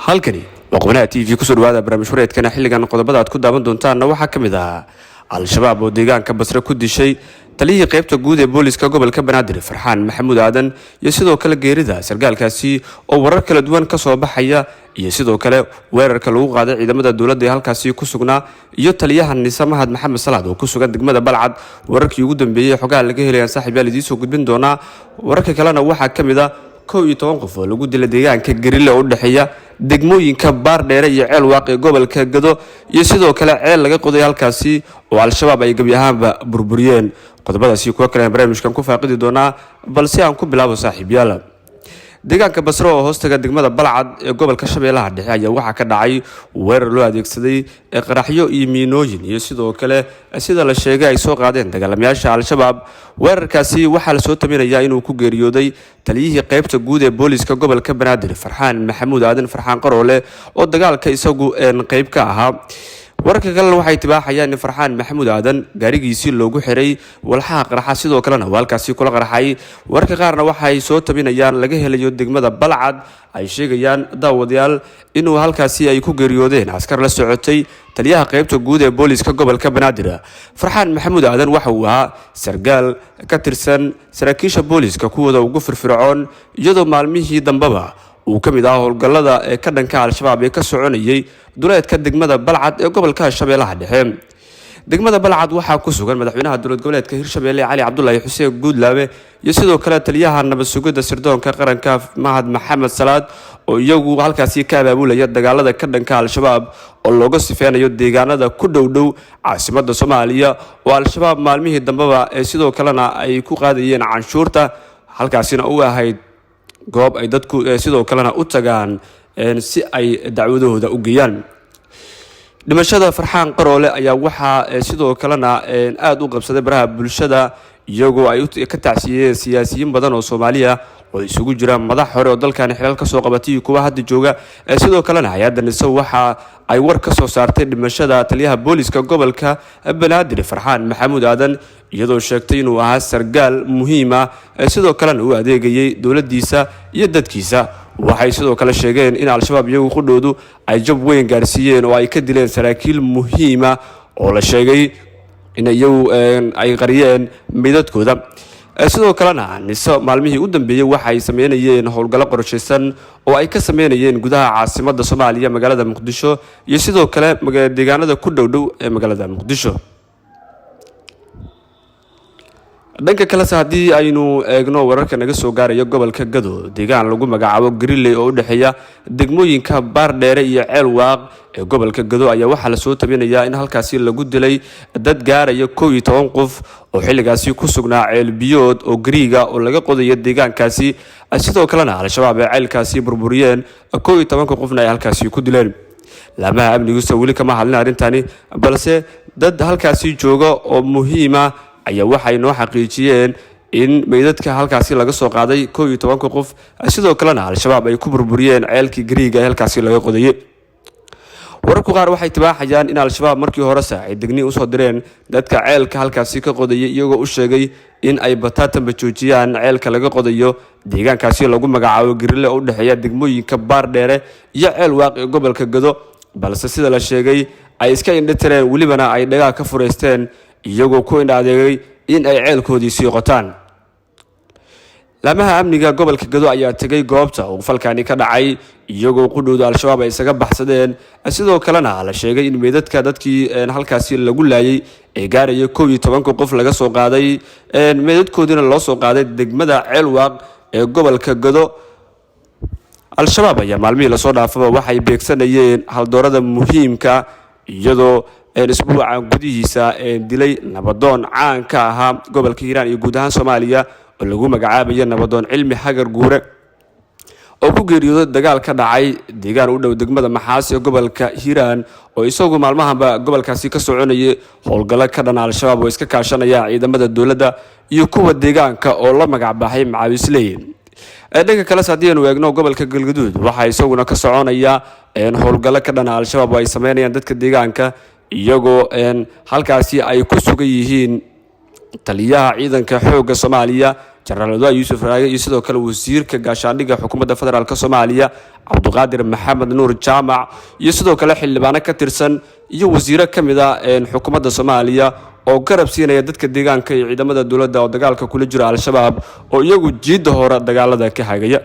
Halkani waa Qubanaha TV. Kusoo dhawaada barnaamij wareedkana. Xilligan qodobada aad ku daawan doontaanna waxaa ka mid ah Al-Shabaab oo deegaanka Basre ku dishay taliyihii qaybta guud ee booliska gobolka Banaadir, Farxaan Maxamuud Aadan, iyo sidoo kale geerida sargaalkaasi oo warar kala duwan ka soo baxaya, iyo sidoo kale weerarka lagu qaaday ciidamada dowladda ee halkaasi ku sugnaa, iyo taliyaha NISA Mahad Maxamed Salaad oo ku sugan degmada Balcad. Wararkii ugu dambeeyey xogaha laga helayaan, saaxiib yaal, idiin soo gudbin doonaa. Wararka kalena waxaa ka mid ah 11 qof oo lagu dilay deegaanka Garile oo u dhexeeya degmooyinka Baardheere iyo Ceel Waaq ee gobolka Gado, iyo sidoo kale ceel laga qoday halkaasi oo Al-Shabaab ay gebi ahaanba burburiyeen. Qodobadaasi kuwo kale barnaamijkan ku faaqidi doonaa, balse aan ku bilaabo, saaxiibyaal. Deegaanka Basre oo hoostaga degmada Balcad ee gobolka Shabeellaha Dhexe ayaa waxaa ka dhacay weerar loo adeegsaday qaraxyo iyo miinooyin, iyo sidoo kale sida la sheegay ay soo qaadeen dagaalamayaasha Al-Shabaab. Weerarkaasi waxaa lasoo taminayaa inuu ku geeriyooday taliyihii qaybta guud ee booliska gobolka Banaadir, Farxaan Maxamuud Aadan, Farxaan Qaroole, oo dagaalka isagu qeyb ka ahaa. Wararka kalena waxay tibaaxayaan in Farxaan Maxamuud Aadan gaarigiisii loogu xiray walxaha qarxa, sidoo kalena waa halkaasi kula qarxay. Wararka qaarna waxay soo tabinayaan laga helayo degmada Balcad ay sheegayaan, daawadayaal, inuu halkaasi ay ku geeriyoodeen askar la socotay taliyaha qaybta guud ee booliska gobolka Banaadir. Farxaan Maxamuud Aadan waxa uu ahaa sargaal ka tirsan saraakiisha booliska kuwooda ugu firfircoon, iyadoo maalmihii dambeba uu ka mid ahaa howlgallada ee ka dhanka Al-Shabaab ee ka soconayay duleedka degmada Balcad ee gobolka Shabeellaha Dhexe. Degmada Balcad waxaa ku sugan madaxweynaha dowlad goboleedka Hirshabeelle, Cali Cabdulaahi Xuseen Guudlaabe, iyo sidoo kale taliyaha nabad sugidda sirdoonka qaranka, Mahad Maxamed Salaad, oo iyagu halkaasi ka abaabulaya dagaalada ka dhanka Al-Shabaab oo looga sifeynayo deegaanada ku dhow dhow caasimada Soomaaliya, oo Al-Shabaab maalmihii dambeba ee sidoo kalena ay ku qaadayeen canshuurta, halkaasina u ahayd goob ay dadku sidoo kalena u tagaan si ay dacwadahooda u geeyaan. Dhimashada Farxaan Qaroole ayaa waxaa sidoo kalena aada u qabsaday baraha bulshada, iyagoo ay ka tacsiiyeen siyaasiyiin badan oo Soomaaliya oo isugu jira madax hore oo dalkani xilal kasoo qabatay iyo kuwa hadda jooga. Sidoo kalena hay-adda NISO waxa ay war ka soo saartay dhimashada taliyaha booliska gobolka Banaadir, Farxaan Maxamuud Aadan, iyadoo sheegtay inuu ahaa sargaal muhiima, sidoo kalena u adeegayay dowladiisa iyo dadkiisa. Waxay sidoo kale sheegeen in Al-Shabaab iyagu qudhoodu ay jab weyn gaarsiiyeen oo ay ka dileen saraakiil muhiima oo la sheegay in iyagu ay qariyeen midadkooda. Sidoo kalena NISO maalmihii u dambeeyey waxay sameynayeen howlgallo qorshaysan oo ay ka sameynayeen gudaha caasimada Soomaaliya, magaalada Muqdisho, iyo sidoo kale deegaanada ku dhow dhow ee magaalada Muqdisho. Dhanka kalese, haddii aynu eegno wararka naga soo gaaraya gobolka Gado, deegaan lagu magacaabo Gariley oo u dhexeeya degmooyinka Baardheere iyo Ceel Waaq ee gobolka Gado ayaa waxaa lasoo tabinayaa in halkaasi lagu dilay dad gaaraya 11 qof oo xilligaasi ku sugnaa ceel biyood oo gariiga oo laga qodayo deegaankaasi. Sidoo kalena Al-Shabaab ay ceelkaasi burburiyeen, 11-ka qofna ay halkaasi ku dileen. Laamaha amnigusa weli kama hadlin arrintani, balse dad halkaasi jooga oo muhiima ayaa waxay noo xaqiijiyeen in meydadka halkaasi laga soo qaaday 11-ka qof, sidoo kalena Al-Shabaab ay ku burburiyeen ceelkii gariiga ee halkaasi laga qodayay. Wararku qaar waxay tibaaxayaan in Al-Shabaab markii horese ay degni usoo direen dadka ceelka halkaasi ka qodayay, iyagoo u sheegay in ay bataatanba joojiyaan ceelka laga qodayo deegaankaasi lagu magacaabo Garile oo u dhexeeya degmooyinka Baardheere iyo Ceel Waaq ee gobolka Gado, balse sida la sheegay ay iska indhitireen, welibana ay dhagaha ka fureysteen, iyagoo ku indha adeegay in ay ceelkoodii sii qotaan. Laamaha amniga gobolka Gado ayaa tegay goobta uu falkani ka dhacay, iyagoo qudhowda Al-Shabaab ay isaga baxsadeen. Sidoo kalena la sheegay in meydadka dadkii halkaasi lagu laayay ee gaaraya 11-ka qof laga soo qaaday, meydadkoodiina loo soo qaaday degmada Ceelwaaq ee gobolka Gado. Al-Shabaab ayaa maalmihii lasoo dhaafaba waxay beegsanayeen haldoorada muhiimka, iyadoo isbuucan gudihiisa dilay nabadoon caan ka ahaa gobolka Hiiraan iyo guud ahaan Soomaaliya oo lagu magacaabayo Nabadoon Cilmi Xagar Guure, oo ku geeriyooday dagaal ka dhacay deegaan u dhow degmada Maxaas ee gobolka Hiiraan, oo isagu maalmahanba gobolkaasi ka soconayay howlgallo ka dhan Al-Shabaab oo iska kaashanaya ciidamada dowladda iyo kuwa deegaanka oo la magacbaxay Macaawisley. Dhanka kalese, haddii aynu eegno gobolka Galgaduud, waxaa isaguna ka soconaya howlgallo ka dhana Al-Shabaab oo ay sameynayaan dadka deegaanka, iyagoo halkaasi ay ku sugan yihiin taliyaha ciidanka xoogga Soomaaliya. Jenaraal Odwaa Yuusuf Raage iyo sidoo kale wasiirka gaashaandhigga xukuumadda federaalk Soomaaliya Cabduqaadir Maxamed Nuur Jaamac, iyo sidoo kale xildhibaano ka tirsan iyo wasiiro ka mid ah xukuumadda Soomaaliya oo garab siinaya dadka deegaanka iyo ciidamada dowladda oo dagaalka kula jira Al-Shabaab, oo iyagu jiidda hore dagaalada ka hagaya.